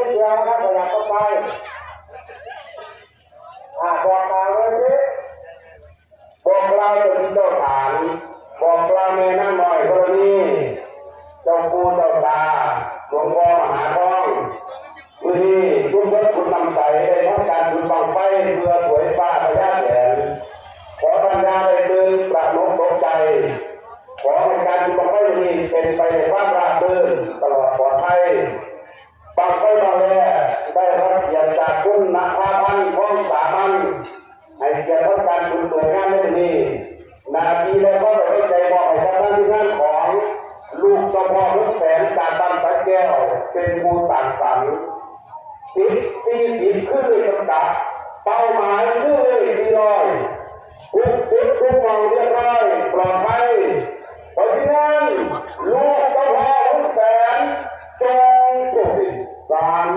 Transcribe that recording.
ດຽວນະ ຂະຫຍັບອອກໄປ ອາ ບອກກ່າວເລີຍ ບອກກ່າວເຈົ້າທີ່ເຈົ້າທາງ ບອກກ່າວແມ່ນາງນ້ອຍທໍລະນີ ເຈົ້າປູ່ເຈົ້າຕາ ຫຼວງພໍ່ມະຫາທອງ ມື້ນີ້ທຸກຄົນ ຄຸນນຳໃສ ໄດ້ທຳການບຸນບັ້ງໄຟ ເພື່ອຖວາຍຟ້າພະຍາແຖນ ຂໍທ່ານຢ່າໄດ້ຕື່ນຕຣະໜົກຕົກໃຈ ຂໍໃຫ້ການບຸນບັ້ງໄຟມື້ນີ້ເປັນໄປດ້ວຍຄວາມລາບລື່ນ ຕະຫຼອດປອດໄພ. ບັ້ງໄຟບາແລ ໄດ້ຮັບກຽດຈາກຄຸນນະພາພັນ ທອງສາມັນ ໃຫ້ກຽດຮັບການບຸນເປີດງານໃນມື້ນີ້ ໜ້າທີ່ແລະຄວາມໄວ້ວາງໃຈມອບໃຫ້ກັບທາງທີມງານຂອງລູກເຈົ້າພໍ່ຫົກແສນ ຈາກບ້ານສາແກ້ວ ເປັນຜູ້ສ້າງສັນ ສິບສີ່ສິບ ຄືເລກຈຳກັດ ເປົ້າໝາຍຄືເລກສີ່ຮ້ອຍ ທຸກຈຸດທຸກໝ່ອງຮຽບຮ້ອຍປອດໄພ ຂໍທີມງານລູກເຈົ້າພໍ່ຫົກແສນ ສົ່ງໂຊກດີ ສາມ